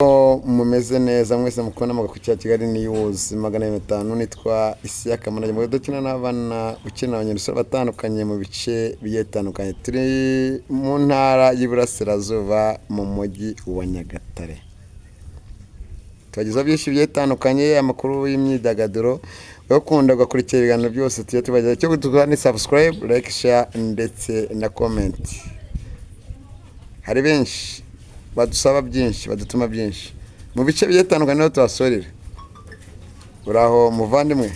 Mumeze neza mwese mukubona mugakurikira Kigali News 250. Nitwa Isiyaka Manage mu dukina n'abana, ukina abanyarwanda batandukanye mu bice bigiye bitandukanye. Turi mu ntara y'Iburasirazuba, mu mujyi wa Nyagatare. Tubagezaho byinshi bigiye bitandukanye, amakuru y'imyidagaduro. Ukunda ugakurikira ibiganiro byose tujya tubagezaho. Icyo dukora ni subscribe, like, share ndetse na comment. Hari benshi badusaba byinshi, badutuma byinshi mu bice bigiye bitandukanye, niho tubasorera. Uraho muvandimwe?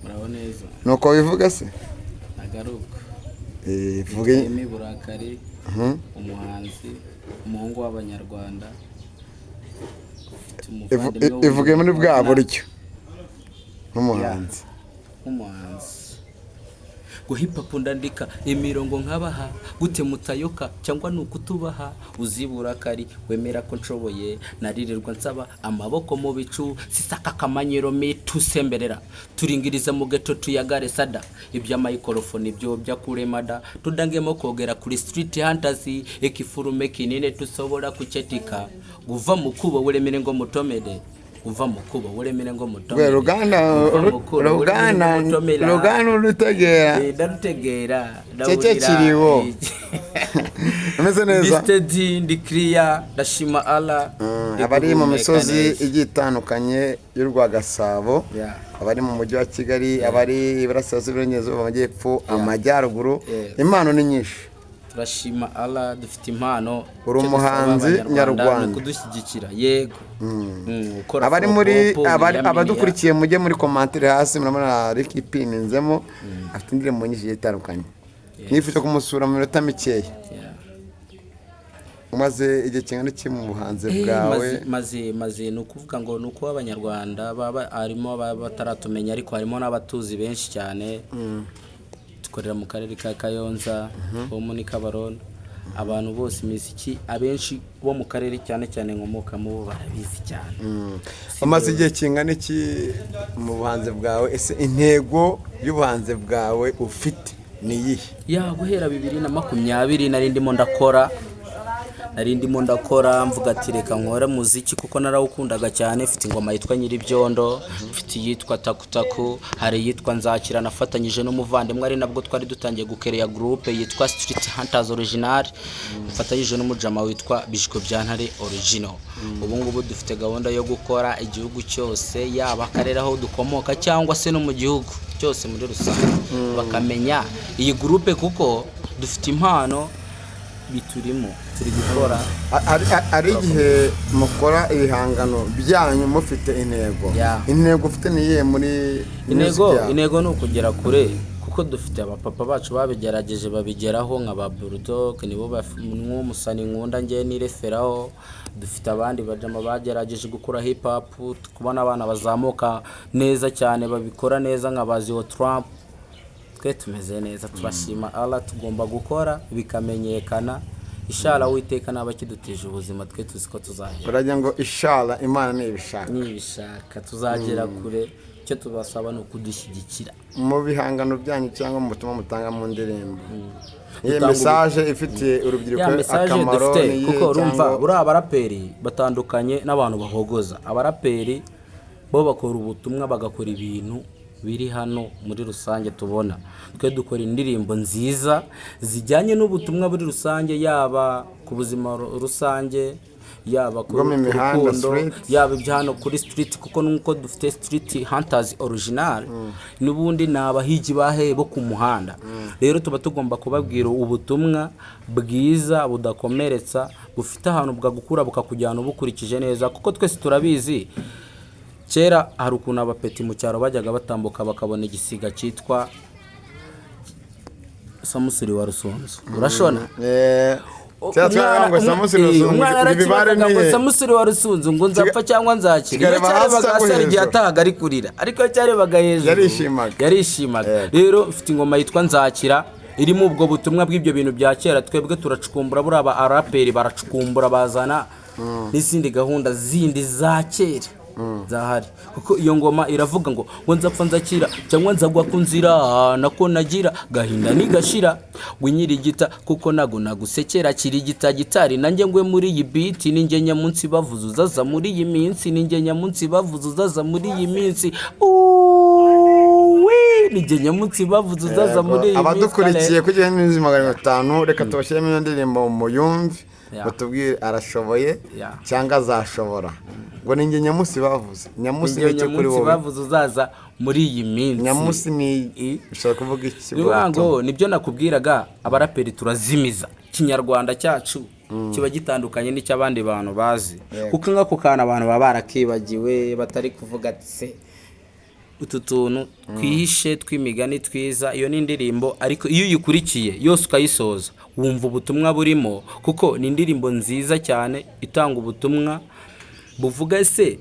Muraho neza. Nuko wivuga se? Nagaruka. Vuge. Emi Burakari, umuhanzi, umuhungu w'Abanyarwanda, ufite umuvandimwe. Ivuge muri bwa buryo nk'umuhanzi. Nk'umuhanzi ngo hip hop, ndandika imirongo nkabaha gute mutayoka cyangwa ni ukutubaha. Uzi Burakari wemera ko nshoboye, naririrwa nsaba amaboko mu bicu, sisaka akamanyiro mitusemberera, turingiriza mu geto, tuyagare sada ibya microphone byo bya kuremada, tudangemo kogera kuri Street Hunters, ekifurume kinene tusobola kuchetika kuva mu kubo ulemere ngo mutomede, kuva mu kubo ulemere ngo mutomede. Gwe Ruganda. Kuva mu kubo ulemere Ruganda. ngo mutomera. Ruganda urutegera. Ndarutegera. Cece kiriwo. Umeze neza? Ndi steady, ndi clear, ndashima Allah. Ndi Abari mu guhumeka misozi neza. igiye itandukanye y'u rwa Gasabo, abari mu mujyi wa Kigali, abari Iburasirazuba, Iburengerazuba, Amajyepfo, Amajyaruguru, impano ni nyinshi. Turashima Allah, dufite impano. Uri Icyo dusaba umuhanzi Abanyarwanda nyarwanda. ni ukudushyigikira, yego. Ukora Abari for muri pop, William. abadukurikiye, mujye muri commentaire hasi, murabona Ricky pininzemo, afite indirimbo nyinshi zigiye zitandukanye. Nifuje kumusura mu minota mikeya. Umaze igihe kingana iki mu buhanzi bwawe? Maze ni ukuvuga ngo ni uko Abanyarwanda baba harimo ababa bataratumenya, ariko harimo n'abatuzi benshi cyane. Dukorera mu karere ka Kayonza ho muri Kabarondo. Abantu bose, imiziki, abenshi bo mu karere cyane cyane nkomokamo bo barabizi cyane. Umaze igihe kingana iki mu buhanzi bwawe? Ese intego y'ubuhanzi bwawe ufite ni iyihe? Ya, guhera 2020 nari ndimo ndakora, mvuga ati reka nkore muziki kuko narawukundaga cyane. Mfite ingoma yitwa Nyiribyondo, mfite iyitwa Takutaku, hari iyitwa Nzakira nafatanyije n'umuvandimwe, ari nabwo twari dutangiye gukereya groupe yitwa Street Hunters Original, mfatanyije n'umujama witwa Bijiko bya Ntare Original. Ubu ngubu dufite gahunda yo gukora igihugu cyose, yaba akarere aho dukomoka cyangwa se no mu gihugu cyose muri rusange, bakamenya iyi groupe kuko dufite impano, biturimo, turi gukora. Hari igihe mukora ibihangano byanyu mufite intego. Intego ufite ni iyihe muri Intego music yawe? Intego ni ukugera kure, kuko dufite abapapa bacu babigerageje babigeraho, nka ba Bulldog, nibo nk'umusani nkunda ngewe nireferaho. Dufite abandi bajama bagerageje gukora hip hop, kubona abana bazamuka neza cyane, babikora neza nka ba Zio Trump. Twe tumeze neza, turashima Allah. Tugomba gukora bikamenyekana, ishara Uwiteka naba akidutije ubuzima, twe tuzi ko tuzagera. Uragira ngo ishara Imana nibishaka. Nibishaka tuzagera kure. Icyo tubasaba ni ukudushyigikira. Mu bihangano byanyu cyangwa mu butumwa mutanga mu ndirimbo, iyi Dutanga message ifitiye urubyiruko ya message akamaro dufite ni iyihe? Kuko urumva Cyangwa buriya abaraperi batandukanye n'abantu bahogoza. Abaraperi bo bakora ubutumwa, bagakora ibintu biri hano muri rusange tubona. Twe dukora indirimbo nziza zijyanye n'ubutumwa muri rusange, yaba ku buzima rusange, yaba ku Bwo mu ku mihanda, rukundo, street. yaba ibyo hano kuri street, kuko nuko dufite Street Hunters Original, n'ubundi ni abahigi bahe bo ku muhanda. Rero tuba tugomba kubabwira ubutumwa bwiza budakomeretsa, bufite ahantu bwagukura bukakujyana ubukurikije neza, kuko twese turabizi, kera hari ukuntu abapeti mu cyaro bajyaga batambuka bakabona igisiga cyitwa Samusuri wa Rusunzu, urashona. Kera twaravuga ngo Samusuri wa Rusunzu, Umwana ibibare arakibazaga ni ngo he? Samusuri wa Rusunzu, ngo nzapfa cyangwa nzakira? Iyo Kikareba hasi cyarebaga cyangwa hasi hari igihe hejuru? yatahaga ari kurira, ariko iyo cyarebaga hejuru Yarishimaga. Yarishimaga. Rero mfite ingoma yitwa Nzakira irimo ubwo butumwa bw'ibyo bintu bya kera. Twebwe turacukumbura, buriya aba araperi baracukumbura, bazana n'izindi gahunda zindi za kera. Zahari, kuko iyo ngoma iravuga ngo nzapfa nzakira cyangwa nzagwa ku nzira, nako nagira gahinda nigashira, winyirigita kuko nago nagusekera, kirigita gitari nanjye ngwe muri iyi beat, ninjye nyamunsi bavuze uzaza muri iyi minsi, ninjye nyamunsi bavuze uzaza muri iyi minsi, Uuwi, ninjye nyamunsi bavuze uzaza muri iyi minsi. Abadukurikiye kuri Kigali 500, reka tubashyiremo iyo ndirimbo muyumve, batubwire arashoboye cyangwa azashobora. Ngo ni njye nyamunsi bavuze. Nyamunsi Ninjye ni iki kuri nyamunsi wowe? bavuze uzaza muri iyi minsi. Nyamunsi ni bishobora kuvuga iki? Ni ukuvuga ngo nibyo nakubwiraga, abaraperi turazimiza, Ikinyarwanda cyacu kiba gitandukanye n'icy'abandi bantu bazi, kuko nk'ako kantu abantu baba barakibagiwe, batari kuvuga ati se utu tuntu twihishe tw'imigani twiza. Iyo ni indirimbo, ariko iyo uyikurikiye yose ukayisoza wumva ubutumwa burimo, kuko ni indirimbo nziza cyane itanga ubutumwa buvuga ese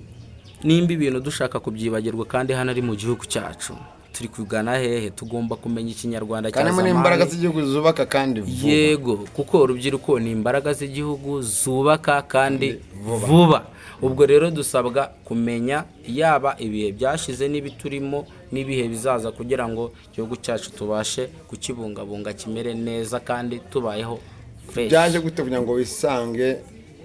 nimba ibintu dushaka kubyibagirwa kandi hano ari mu gihugu cyacu, turi kugana hehe? Tugomba kumenya Ikinyarwanda cya Kandi muri imbaraga zamani. z'igihugu zubaka kandi vuba. Yego, kuko urubyiruko ni imbaraga z'igihugu zubaka kandi vuba. Ubwo rero dusabwa kumenya yaba ibihe byashize n'ibiturimo n'ibihe bizaza, kugira ngo igihugu cyacu tubashe kukibungabunga kimere neza kandi tubayeho fresh. Byaje gute kugira ngo wisange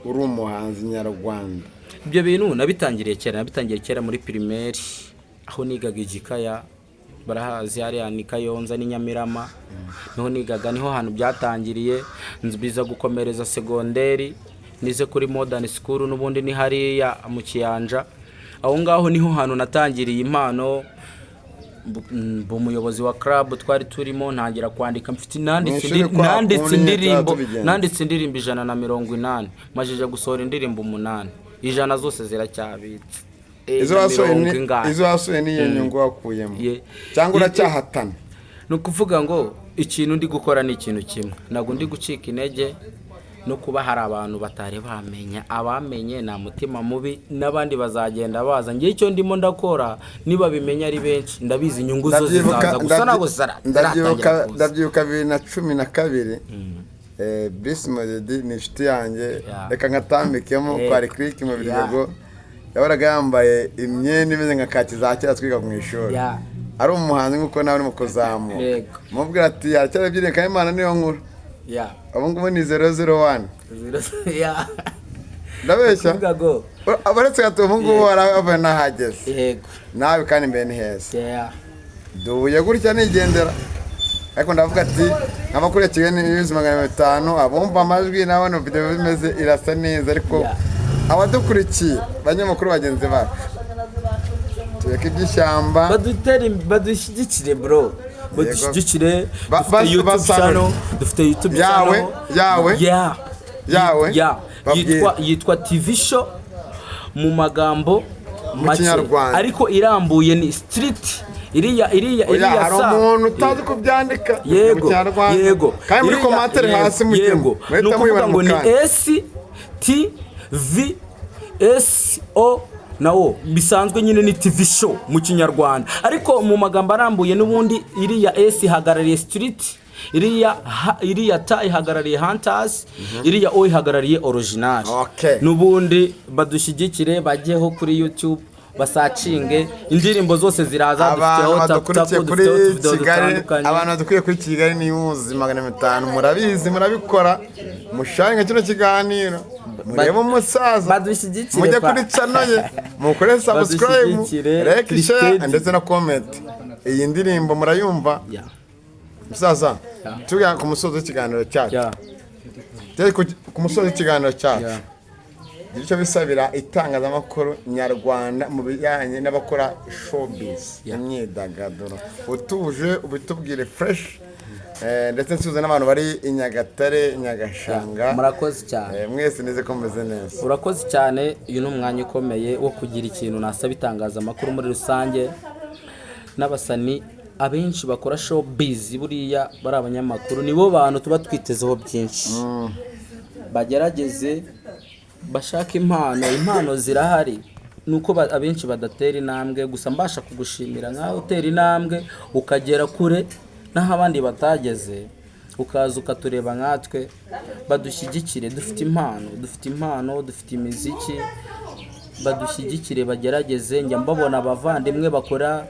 uri umuhanzi nyarwanda? Ibyo bintu nabitangiriye kera, nabitangiye kera muri primaire aho nigaga igikaya, barahazi hariya ni Kayonza ni Nyamirama, niho nigaga, niho hantu byatangiriye. Biza gukomereza segonderi, nize kuri Modern School, n'ubundi ni hariya mu Kiyanja. Aho ngaho niho hantu natangiriye impano, mba umuyobozi wa club twari turimo, ntangira kwandika, mfite nanditse Mu ishuri kwa nanditse kundi nyine indirimbo tubigenza. Nanditse indirimbo 180, majije gusohora indirimbo 8, 100 zose ziracyabitse. Izo Na wasohoye mirongo ingahe. Izo wasohoye niyo nyungu wakuyemo cyangwa uracyahatana? Ni ukuvuga ngo ikintu ndi gukora ni ikintu kimwe, ntabwo ndi gucika intege no kuba hari abantu batari bamenya. Abamenye nta mutima mubi, n'abandi bazagenda baza. Ngewe icyo ndimo ndakora, nibabimenya ari benshi, ndabizi inyungu zo zizaza, gusa ntabwo ziratangira kuza. Ndabyibuka 2012, Bruce Melody ni inshuti yanjye, reka nkatambikemo kwa Lick mu Biryogo, yahoraga yambaye imyenda imeze nka kaki za kera twiga mu ishuri, ari umuhanzi nk'uko nawe urimo kuzamuka, mubwira ati haracyari ebyiri kandi Imana niyo nkuru. Ubu ngubu ni 001. Ndabeshya? Kuvuga ngo Uretse gato, ubu ngubu waravuye n'ahageze Yego. nawe kandi imbere ni heza. Duhuye gutya nigendera, ariko ndavuga ati amakuru ya Kigali News 500, abumva amajwi n'abona video bimeze, irasa neza, ariko abadukurikiye, banyamakuru bagenzi bacu, tureke iby'ishyamba. Badutere, badushyigikire bro, badushyigikire. Dufite YouTube basanure. channel, dufite YouTube Yawe, channel. yawe, Yeah. yawe, Yeah. babwire. Yitwa TV show mu magambo make, Kinyarwanda. ariko irambuye ni street iriya Oya, iriya hari sa umuntu utazi kubyandika mu Yego. Kinyarwanda. Yego. Kandi muri Iriya- commentaire yego, hasi mujyemo yego. Ni muhita ukuvuga muyibona ngo mu ni kanya. S T V S O nawo bisanzwe nyine ni TV show mu Kinyarwanda, ariko mu magambo arambuye n'ubundi iriya S ihagarariye street, iriya H, iriya T ihagarariye hunters, iriya O ihagarariye original. N'ubundi badushyigikire, bajyeho kuri YouTube basearchinge, indirimbo zose ziraza. Abantu Dufiteho badukurikiye tapu, kuri dufiteho utuvideo Kigali, dutandukanye. abantu badukuriye kuri Kigali News 500, murabizi, murabikora, musharinga kino kiganiro, murebe umusaza, Badushyigikire mujye pa. kuri channel ye, mukore subscribe, Badushyigikire, like, share Christedi. ndetse na comment. Iyi ndirimbo murayumva. Musaza, tugana ku musozo w'ikiganiro cyacu. Tugeze ku musozo w'ikiganiro cyacu. Gira icyo bisabira itangazamakuru nyarwanda mu bijyanye n'abakora showbiz, imyidagaduro, utuje ubitubwire fresh, ndetse nsuhuza n'abantu bari i Nyagatare, Nyagashanga. Murakoze cyane. Mwese nize ko mumeze neza. Urakoze cyane. Uyu ni umwanya ukomeye wo kugira ikintu nasaba itangazamakuru muri rusange n'abasani abenshi bakora showbiz. Buriya bari abanyamakuru nibo bantu tuba twitezeho byinshi. Bagerageze bashake impano, impano zirahari, ni uko abenshi badatera intambwe. Gusa mbasha kugushimira nkawe utera intambwe ukagera kure n'aho abandi batageze, ukaza ukatureba nkatwe. Badushyigikire, dufite impano, dufite impano, dufite imiziki. Badushyigikire, bagerageze. Njya mbabona abavandimwe bakora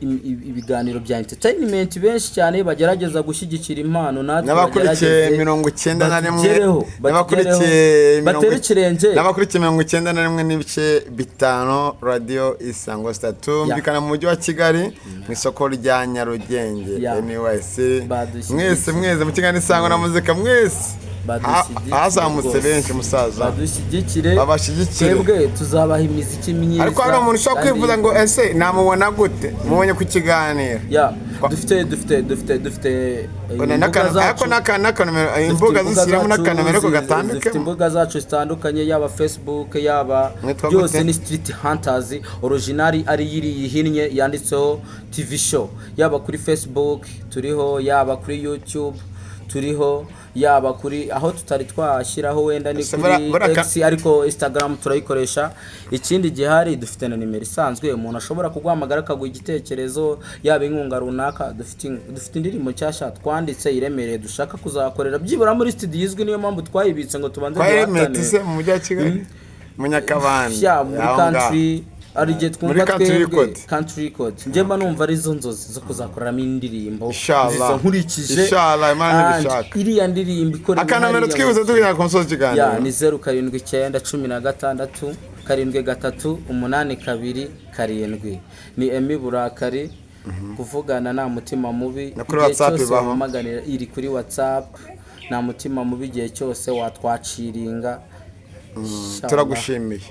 ibiganiro bya entertainment benshi cyane bagerageza gushyigikira impano, natwe N'abakurikiye bagerageze 91, batugereho, n'abakurikiye batugereho, batere ikirenge. N'abakurikiye 91.5 Radiyo Isango Star, tumvikana mu mujyi wa Kigali, mu isoko rya Nyarugenge, NYC. Badushyigikire. Mwese mwese mu kiganiro Isango na Muzika, mwese Badushyigikire hazamutse rwose. benshi, musaza. Badushyigikire. Babashyigikire. Twebwe tuzabaha imiziki myiza. Ariko hari umuntu ushobora kandi kwifuza ngo: "Ese namubona gute?" Mubonye ku kiganiro. Ya, dufite imbuga zacu. Ariko n'akanomero, Dufite imbuga zishyiramo zacu n'akanomero ko dufite gatambikemo. imbuga zacu zitandukanye, yaba Facebook, yaba Mwitwa byose. gute? Ni Street Hunters original, ari yiri yihinnye yanditseho TV show. Yaba kuri Facebook turiho, yaba kuri YouTube turiho, yaba kuri aho tutari twashyiraho wenda ni Ese kuri X, ariko Instagram turayikoresha. Ikindi gihari, dufite na nimero isanzwe umuntu ashobora kuguhamagara akaguha igitekerezo, yaba inkunga runaka. Dufite indirimbo nshyashya twanditse iremereye dushaka kuzakorera byibura muri studio izwi, niyo mpamvu twayibitse ngo tubanze Kwa duhatane. Element se mu mujyi wa Kigali, mu Nyakabanda? Ya, muri Aho ngaho. country ari igihe twumva Muri Country twebwe Record. Country Record. Njye mba numva arizo nzozi zo kuzakoreramo indirimbo Inshallah. nziza nkurikije Inshallah, Imana And ibishaka. iriya ndirimbo ikorewe Akanomero hariya twibuze tugera ku musozi ya w'ikiganiro. Ni 0791673827. Ni Emi Burakari kuvugana, nta mutima mubi. Na kuri Igihe WhatsApp cyose ibaho. wampamaganira, iri kuri WhatsApp, nta mutima mubi, igihe cyose watwaciringa. Inshallah. Turagushimiye.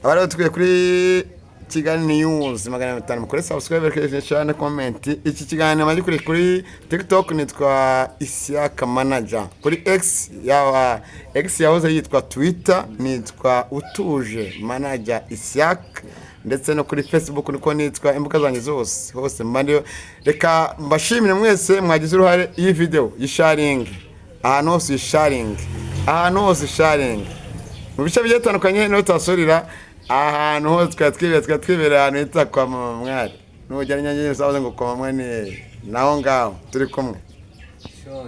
Abari batwiye kuri Kigali News 500, mukore subscribe, share na comment. Iki kiganiro magikuriye kuri TikTok nitwa Isiaka Manager, kuri X, yaba X yahoze yitwa Twitter, nitwa Utuje Manager Isiaka, ndetse no kuri Facebook niko nitwa. Imbuga zanjye zose hose mba ndiyo. Reka mbashimire mwese mwagize uruhare. Iyi video yisharinge ahantu hose, yisharinge ahantu hose, isharinge mu bice bigiye bitandukanye, niho tuhasurira ahantu hose. Twari twibereye ahantu hita kwa Mama Mwari. Nugera i Nyange uzabaze ngo: "Kwa Mama Mwari ni hehe?" Naho ngaho turi kumwe.